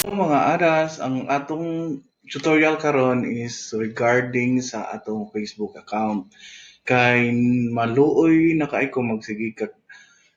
Mga adas, ang atong tutorial karon is regarding sa atong Facebook account. Kay maluoy na kaayo ko magsige kag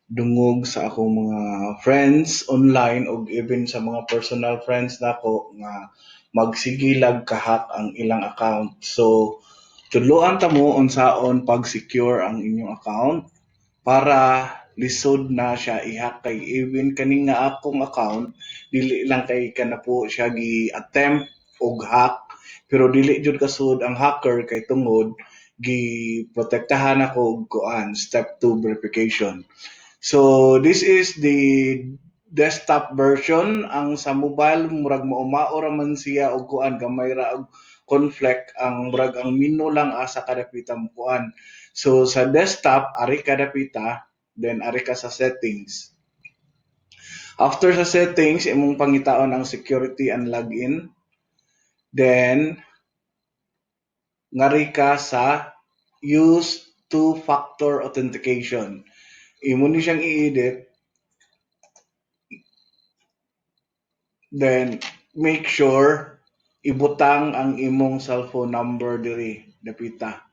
dungog sa akong mga friends online ug even sa mga personal friends nako nga magsige lag ka-hack ang ilang account. So tudloan ta mo unsaon pag-secure ang inyong account para lisod na siya i-hack, kay even kani nga akong account, dili lang kay kanapo siya gi-attempt og hack, pero dili jud kasud ang hacker kay tungod giprotektahan nako og kuan, step 2 verification. So this is the desktop version. Ang sa mobile, murag mao-mao ra man siya og kuan, gamay ra og conflict ang murag ang menu lang asa ka dapita mo kuan. So sa desktop, ari ka dapita, then ari ka sa settings. After sa settings, imong pangitaon ang security and login. Then ngari ka sa use two-factor authentication. Imo ni siyang i-edit. Then make sure ibutang ang imong cellphone number diri dapita.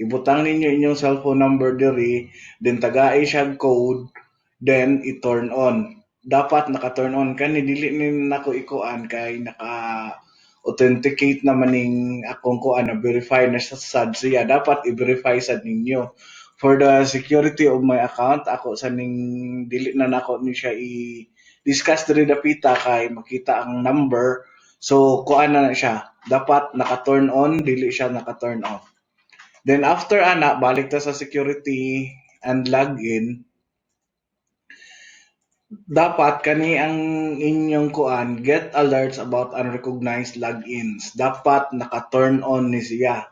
Ibutang ninyo inyong cellphone number diri, then tagai siya code, then i-turn on. Dapat naka-turn on kani. Dili ni nako ikuan kay naka authenticate naman ning akong kuan, na verify na sa sad siya. Dapat i-verify sad ninyo. For the security of my account, ako sa ning dili na nako ni siya i-discuss diri dapita kay makita ang number. So kuan na siya. Dapat naka-turn on, dili siya naka-turn off. Then after ana, balik ta sa security and login. Dapat kani ang inyong kuan, get alerts about unrecognized logins. Dapat naka-turn on ni siya.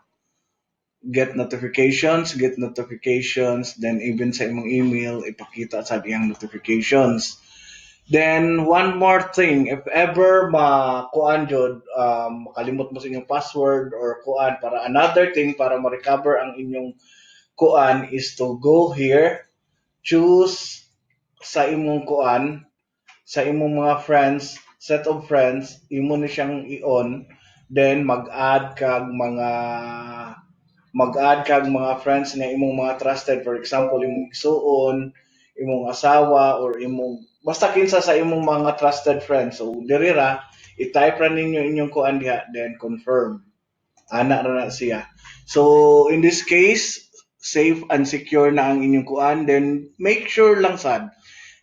Get notifications, then even sa imong email ipakita sa iyang notifications. Then one more thing, if ever ma kuan jud, makalimot mo sa inyong password or kuan, para another thing para ma-recover ang inyong kuan is to go here, choose sa imong kuan, sa imong mga friends, set of friends, imo ni siyang i-on, then mag-add kag mga friends nga imong mga trusted, for example, imong igsuon, imong asawa, or imong basta kinsa sa imong mga trusted friends. So diri ra, i-type ra ninyo inyong kuan diha, then confirm. Ana ra na siya. So in this case, safe and secure na ang inyong kuan. Then make sure lang sad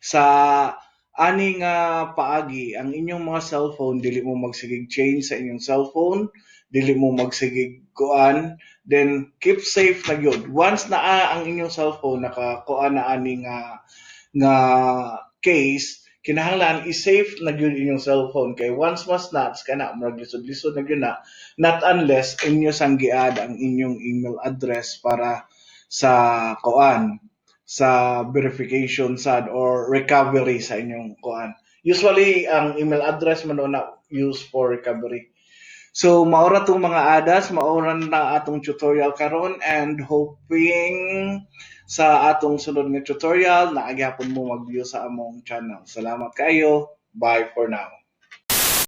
sa ani nga paagi, ang inyong mga cellphone, dili mo magsigig change sa inyong cellphone, dili mo magsigig kuan, then keep safe na gyud. Once naa ang inyong cellphone naka kuan na ani nga case, kinahanglan i-safe na gyud inyong cellphone kay once ma-snatch kana, murag lisod-lisod na gyud na, not unless inyo sang gi-add ang inyong email address para sa kuan, sa verification sad or recovery sa inyong kuan. Usually ang email address man na use for recovery. So mao ra tong mga adas, mao ra na atong tutorial karon, and hoping sa atong sunod nga tutorial naa gihapon mo mag-view sa among channel. Salamat kaayo. Bye for now.